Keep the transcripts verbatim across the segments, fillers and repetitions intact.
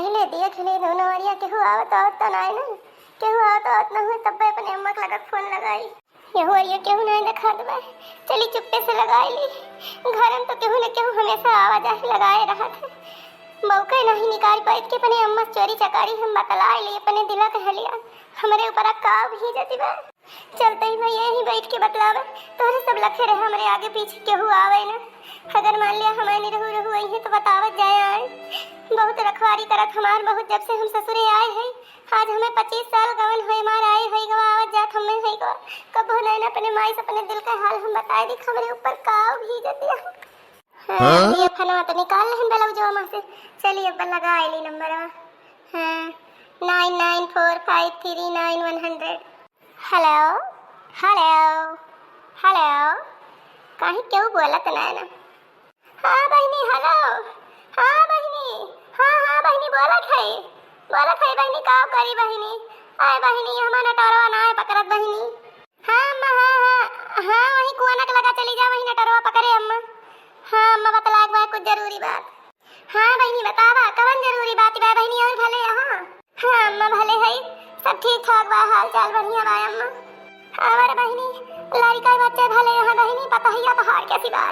पहिले देख ले दोनों ओरिया, केहू आवत आवत त नाय ना, केहू आवत आवत ना हुए, तब्बे अपने अम्मा के लगत फोन लगाई। यहू ओरिया केहू नाय देखात बा, चली चुप्पे से लगाई ली। घर में तो केहू न केहू हमेशा आवा जाही लगाए रहत है। मौका नहीं निकाल पाइत के अपने अम्मा से चोरी चकारी हम बतलाई ली अपने दिला के हलिया, हमरे ऊपर का भी जती बा। चलते ही मैं यहीं बैठ के बतलावे, तोहरे सब लखे रहे हमरे आगे पीछे केहू आवे ना। अगर मान लिया हमारे निरहू रहू आई है तो बतावत जाए आए। बहुत रखवारी करत हमार बहुत, जब से हम ससुरे आए हैं। आज हमें पच्चीस साल गवन होए मार आए है गवा, आवत जात हमें है गवा। कबो नहीं ना अपने माई से अपने दिल का हाल हम बताए दी, हमरे ऊपर काव भी जतिया। हाँ, हाँ? ये फनवा तो निकाल लेहन ब्लाउजवा में से। चलिए अब लगा आइली नंबरवा। हाँ, nine nine four five three nine one hundred। हेलो, हेलो, हेलो। कहीं केहू बोलत नाय ना। हाँ बहिनी, हेलो। हाँ बहिनी, हाँ, हाँ बहिनी, बोलत है, बोलत है बहिनी, का करी बहिनी? आए बहिनी, हमार नटवरवा नाय पकड़त बहिनी। हाँ अम्मा, हाँ, हाँ, हाँ, वही कुआना के लगा चली जा, वही नटवरवा पकड़े अम्मा। हाँ अम्मा, बतलाए के बा कुछ जरूरी बात। हाँ बहिनी, बतावा, कवन जरूरी बात बा बहिनी? और भले यहाँ? हाँ अम्मा, भले है, सब ठीक ठाक बा, हाल चाल बढ़िया बा अम्मा। और बहिनी, लड़का बच्चे भले यहाँ बहिनी, पतहिया तोहार कैसी बा?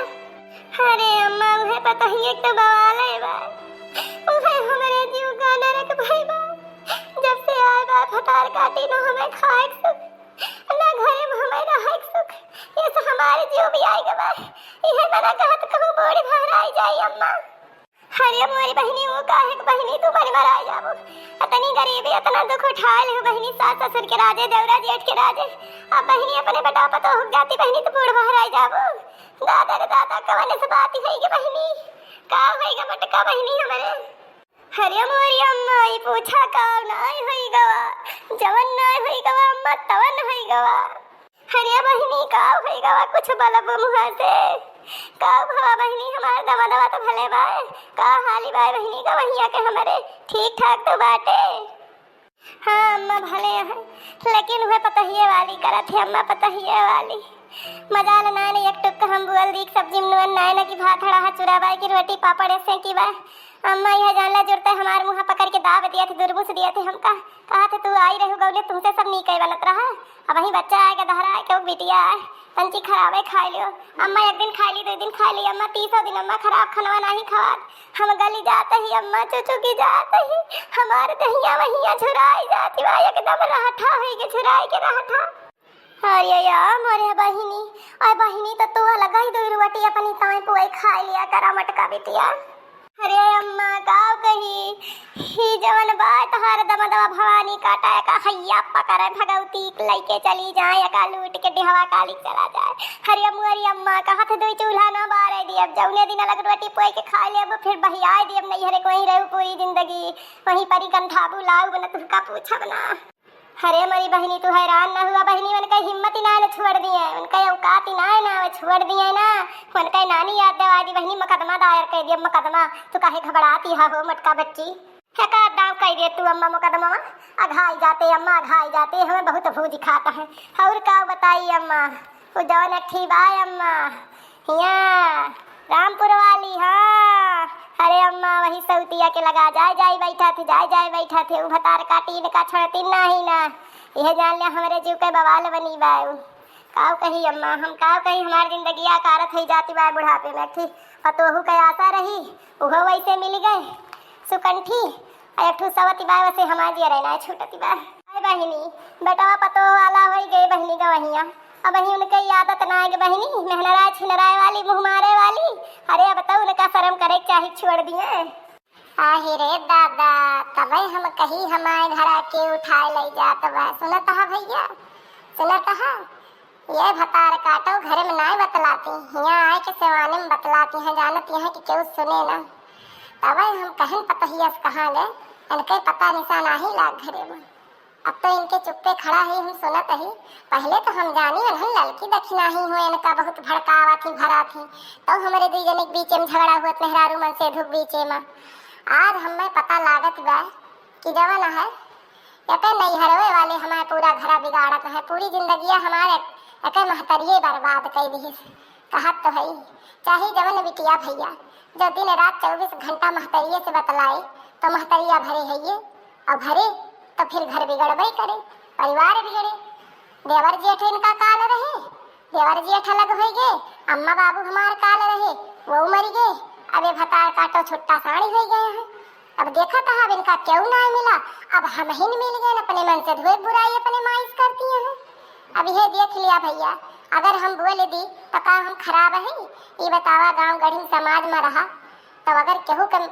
अरे अम्मा, उहे पतहिया के तो बवाल है बा, उहे हमरे जीव का नरक भई बा। जब से आए बा भतार काटी, ना हमें खाए के सुख, ना घरे में हमें रहे के सुख, ये से हमारे जीव भी आए के बा। इहे तना कहत कहूँ बूढ़ भहराई जाई अम्मा। अरे मोरी बहिनी, वो काहे के बहिनी, तू मर मरा जाबो। अतनी गरीबी, अतना दुख उठाए ले बहिनी, सास ससुर के राजे, देवरा जेठ के राजे। अब बहिनी अपने बेटा पतोह हो जाती बहिनी, तो बूढ़ बहराई जाबो। दादा रे दादा, कवन से बात है के बहिनी, का होई गा मटका बहिनी हमरे। अरे मोरी अम्मा, ई पूछा का नाय होई गवा, जवन नाय होई गवा अम्मा, तवन होई गवा। अरे बहिनी, का होई गवा? कुछ बोलब मुँह से। का भवा बहिनी, हमार दमा दमा तो भले बा। का हाली बा बहिनी का वहिया के हमरे? ठीक ठाक तो बाटे। हाँ अम्मा, भले है, लेकिन उहे पतहिए वाली करत है अम्मा, पतहिए वाली। मजाल नाय न एक टुक हम बोल दी, सब्जी में नून नाय न कि भात हड़ा हा चूरा बा कि रोटी पापड़ ऐसे की बा। अम्मा यह जान ला जुड़ते हमार मुँह पकड़ के दाब दिया थे, दुरबुस दिया थे हमका। कहा थे तू आई रहू गौले, तुमसे सब नीक बनत रहा। अब वही बच्चा आए, गदहरा आए, केहू बिटिया आए, पंची खराबे खाए लियो। अम्मा एक दिन खाए ली, दो दिन खाए ली, अम्मा तीसों दिन अम्मा खराब खनवा नहीं खवात। हम गली जाते ही अम्मा चुचुकी जाते ही हमार दहिया वहिया झुराई जाती बा, एकदम रहठा होई के झुराई के रहठा। अरे या मोरे बहिनी, अरे बहिनी, तो तू अलग ही दो रोटी अपनी ताई पुआई खाए लिया करा मटका बिटिया। अरे अम्मा, का कही, ही जवन बा तहार दमदवा भवानी काटा, एका हैया पकड़े भगवती लइके चली जाए, एका लूट के डिहवा काली चला जाए। अरे मोरी अम्मा, कहा थे दुई चूल्हा ना बारे दियब, जौने दिन अलग रोटी पोई के खाए लेब, फिर बहियाए दियब नैहरे को वहीं रहू पूरी जिंदगी, वहीं परी कंठाबू लाऊ बना, तुहका पूछब ना। अरे मोरी बहिनी, तू हैरान ना हुआ बहिनी, उनका हिम्मत ही ना है, छोड़ दिए, उनका औकात ही ना है ना, वो छोड़ दिए ना, उनका नानी याद देवा दी बहिनी, मुकदमा दायर कर दिया, मुकदमा। तू काहे घबराती है हो मोटका बच्ची? एका दाम कर दे तू अम्मा मुकदमा, अघाई जाते अम्मा, अघाई जाते, हमें बहुत भूज खाता है। और का बताई अम्मा, वो जवन अठी बा अम्मा, हियाँ रामपुर वाली, हाँ। अरे अम्मा, वही सौतिया के लगा जाए जाए बैठा थे, जाए जाए बैठा थे। उ भतार काटी इनका छोड़ती नाही ना। यह जान ले हमरे जीव के बवाल बनी बा उ। काव कही अम्मा, हम काव कही, हमार जिंदगी अकारत होई जाती बा बुढ़ापे में। ठीक पतोहू के आशा रही, उहो वैसे मिल गए सुकंठी। आ एक ठो सवती बा, वैसे हमार जिया रहना है छूटती बा। अरे बहिनी, बेटवा पतोह वाला होई गए बहिनी गवहिया। अब वही उनके ई आदत ना आए कि बहिनी, मेहनराए छिनराए वाली, मुँह मारे वाली। अरे अब तो उनका शर्म करे के चाही, छोड़ दिए। आही रे दादा, तबे हम कही हमारे घरा के उठाए ले जात बा। सुनत हा भैया, सुनत हा? ये भतार काटो घर में नाय बतलाती, हियाँ आए के सेवाने में बतलाती हैं, जानती हैं कि केहू सुने ना। तबे हम कहन पतहिया से कहा ले, इनके पता निशान आही लाग घरे में। अब तो इनके चुप्पे खड़ा ही हम सुनत ही। पहले तो हम जानी उन्हें ललकी दखिना ही हुए, इनका बहुत भड़कावा थी, भरा थी। तो हमरे दुई जने के बीचे में झगड़ा हुआ, मेहरारू मन से धुक बीचे में। आज हमें पता लागत बा कि जवन है, एके नैहरवे वाले हमारे पूरा घरा बिगाड़त है, पूरी जिंदगिया हमारे एके महतरिये बर्बाद कई दिहिस। कहत तो है, चाहे जवन बिटिया भैया, जो दिन रात चउबीस घंटा महतरिये से बतलाई, तो महतरिया भरे है ये, और भरे तो फिर घर बिगड़बे करे, परिवार बिगड़े। देवर जेठ इनका काल रहे, देवर जेठ अलग होइ गए, अम्मा बाबू हमार काल रहे, वो मर गए। अब ये भतार काटो छुट्टा साड़ी होइ गए हैं। अब देखा था, अब इनका क्यों ना मिला, अब हम ही न मिल गए, अपने मन से धोए बुराई अपने माइस करती हैं। अब ये देख लिया भैया, अगर हम बोल दी तो का हम खराब है? ये बतावा, गांव गढ़ी समाज में रहा, तब अगर केहू के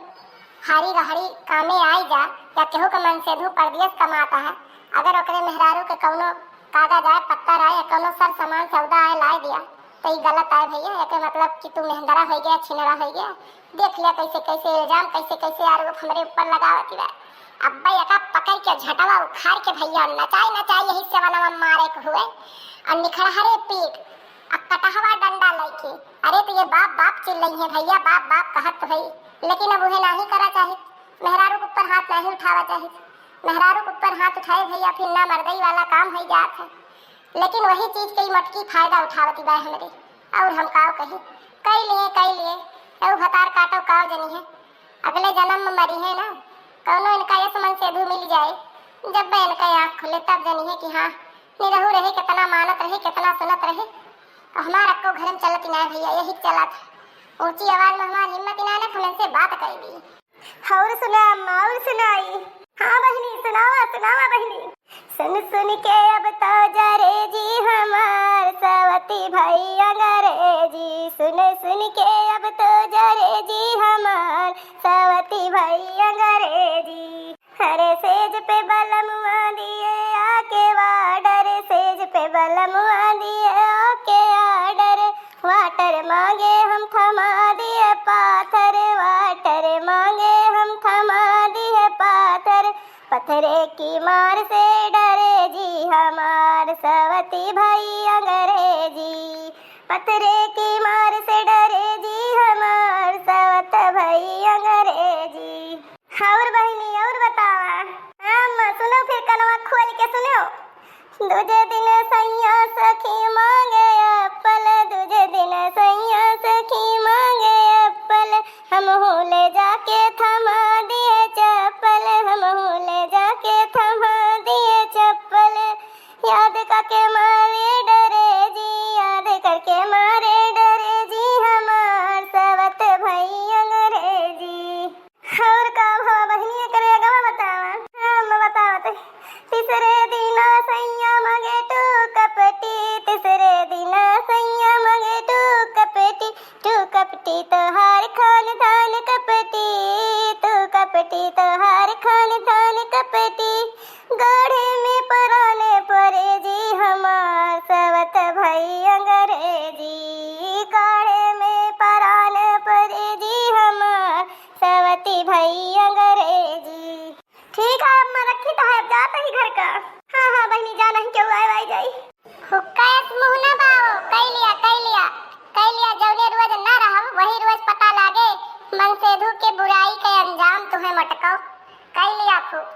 हारी गहरी कामे आई जा, या केहू के मनसेधू परदेस कमात है, अगर ओकरे मेहरारू के कौनो कागज आए, पत्तर आए, या कौनो सर सामान सौदा आए, लाए दिया, तो ई गलत आए भैया। एके मतलब कि तू मेहंदरा होइ गया, छिनरा होइ गया। देख लिया कैसे कैसे इल्जाम, कैसे कैसे आरोप हमरे ऊपर लगावत बा। अब्बे एका पकड़ के झटवा उखाड़ के भैया नचाई नचाई यही सेवनवा मारे के हुए, और निखड़हरे पीट, आ कटहवा डंडा लइके। अरे तो ये बाप बाप चिल्लई है भैया, बाप बाप कहत तो है, लेकिन अब उहे नाही करा चाहित। मेहरारू के ऊपर हाथ नाही उठावा चाहित। मेहरारू के ऊपर हाथ उठाए भैया, फिर ना मर्दई वाला काम होइ जात है। लेकिन वही चीज के ई मटकी फायदा उठावती बा हमरे। और हम काव कही, कई लिए, कई लिए, एहू भतार काटो काव जनी है, अगले जन्म में मरी है ना, कौनो इनका यस मनसेधू मिल जाए, जब इनका आँख खुले तब जनी है कि हाँ, निरहू रहे, कितना मानत रहे, कितना सुनत रहे। और हमार अक्को घर में चलत ना भैया, यही चलत। ऊंची आवाज में हमार हिम्मत ना ना, हम इनसे बात कर दी। और सुना अम्मा, और सुनाई। हाँ बहिनी, सुनावा, सुनावा बहिनी। सुन सुन के अब तो जरे जी हमार सवती भई अंग्रेजी, सुन सुन के अब तो जरे जी हमार सवती भई अंग्रेजी। अरे सेज पे बलमुआ दिए आके वाडर, सेज पे बलमुआ दिए आके आडर, वाटर मांगे हम थमा दिए पाथर, वाटर मांगे हम थमा दिए पाथर। पत्थरे की मार से डरे जी हमार सवती भई अंग्रेजी, पत्थरे की मार से डरे जी हमार सवत भई अंग्रेजी। और बहिनी, और बतावा। हाँ अम्मा, सुनो फिर कनवा खोल के सुनो। दूजे दिन सैया सखी मांगे एप्पल, दूजे दिन सैया सखी मांगे एप्पल, हमहू ले जाके थमा दिए चप्पल, हमहू ले जाके थमा दिए चप्पल। याद करके मारे डरे जी, याद करके मारे डरे जी हमार सवत भई अंग्रेजी। और का भवा बहिनी, एकरे आगवा बतावा। हाँ, मैं बतावत। तीसरे दिना सैया मांगे टू कपटी, तीसरे दिना सैया मांगे टू कपटी, टू कपटी तोहार खानदान कपटी, टू कपटी तोहार खानदान कपटी। गाढ़े में परान परे जी हमार सवत भई अंग्रेजी, गाढ़े में परान परे जी हमार सवती भई अंग्रेजी। ठीक है, अब मैं रखी तो है, अब जात ही घर का। हाँ, हाँ, बहिनी, जा, नहीं केहू आए, आई जाई। हुक्का यस मुँह ना बाओ, कई लिया, कई लिया, कई लिया, जौने रोज ना रहब, वही रोज पता लागे, मनसेधू के बुराई के अंजाम तुहे मटकाओ, कई लिया खूब।